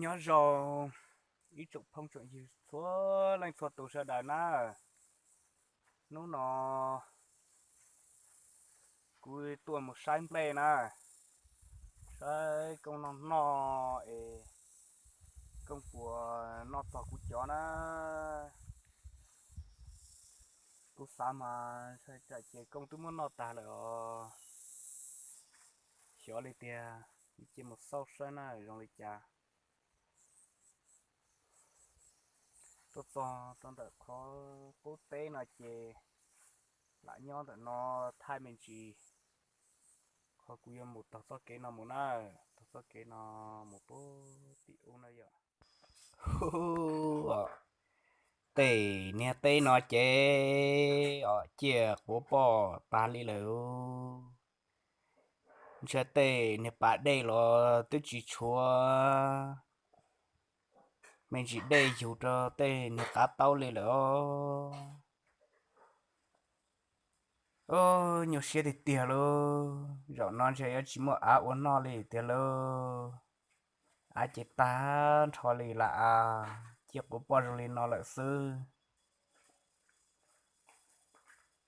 Nyob zoo ib tsoom phooj tsoom ywg txhua leej txhua tus sawv daws na. Hnub no kuv tuaj mus saib nplej na, saib Koob noj noj es Koob puas noj txog kuv cov na. Kuv xav mas ntshai tsam ces Koob twb muab noj tag lawm os. Xyov li tiag, cia mus xauj saib na zoo li cas. Tuaj txog rau ntawm qhov qub teb no ces lam nyob ntawm no thaij me ntsis. Qhov kuv yuav mus taug txoj kev no mus na, taug txoj kev no mus puag tim ub na yom. Tej niag teb no ces os ciaj quav poj tag li lawm. Ntshai tej niag pas dej los twb tsis tshuav, me ntsis dej yug rau tej niag qav taub li lawm os. Nyuaj siab tiag tiag lauj, zaum no ntshe yuav tsis muaj av ua noj li tiag lauj. Av ces tag nrho li lam av, ciaj quav poj zoo li no lawm xwb.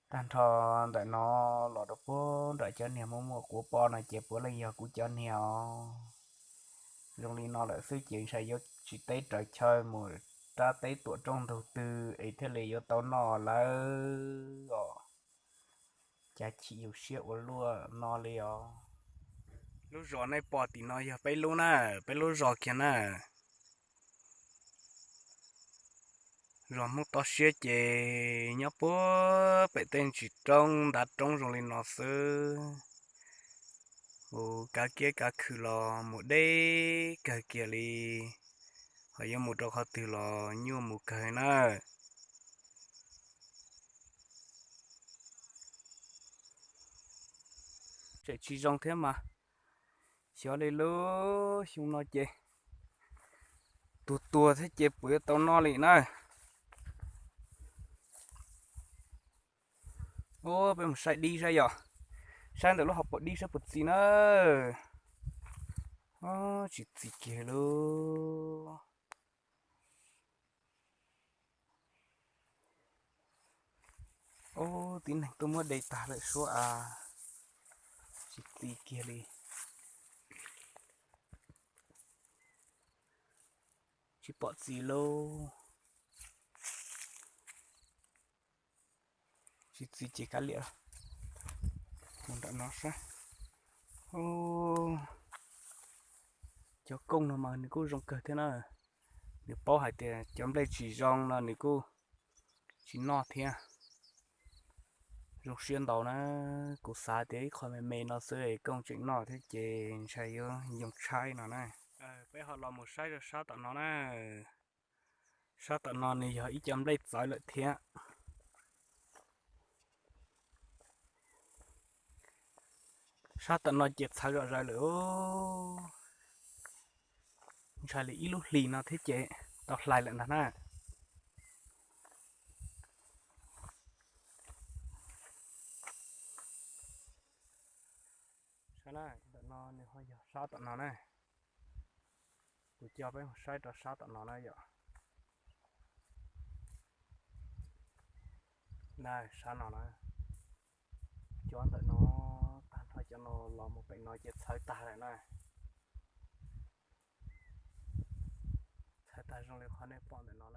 Tag nrho ntawm no los rau puag nram cov niag muaj muaj quav poj no ces puav leej yog kuv cov niag os. Zoo li no lawm xwb ces ntshai yuav tsis teb raws chaw mus rab teb tuam rooj ntug twg es thiaj li yuav tau noj lawm os. Cas chim yus siab ua luaj no li os. Lub zos nej pom tim no yog peb lub na, peb lub zos kiag na. Zos Hmoob Toj Siab ces nyob puag pem tej ntsis roob ntav roob zoo li no xwb. Mus kav kiab kav khw los mus deb kawg kiag li, ho yuav mus rau qhov twg los nyuaj mus kawg na. Tseem tsis zoo thiab mas, xyov li lub xyoo no ces tuag tuag thiab ces puas yuav tau noj li na. Ua peb mus saib dib saib yom, saib ntawm lub hauv paus dib saib puas txi na. Tsis txi kiag lauj. Ub, tib neeg tuaj muab de tag lawm suab as, tsis txi kiag li. Tsis pom txi lauj. Tsis txi ces kav liam, mus nram no saib. Cov kooj no mas nws kuj zoo kawg thiab na. Nws paub hais tias cov nplej tsis zoo no nws kuj tsis noj thiab. Zoo siab ntau na, kuv xav tias ib qho me me no xwb kooj tseem noj thiab ces ntshai yuav yoo tshaib no na. Peb ho los mus saib rau sab tom no na. Sab tom no nws yog ib co nplej txawv lawm thiab. Sab tom no ces txhawv zom zaws lawm. Ntshai li ib lub hlis no thiab ces tau hlais lawm ntag na. Sab na, ntawm no nws ho yog sab tom no na. Kuv coj peb mus saib rau sab tom no na yom. Na, sab no na. Cov ntawm no, tag nrho cov no los mus pem no ces txhawv tag lawm na. Txhawv tag zoo li qhov nej pom ntawm no.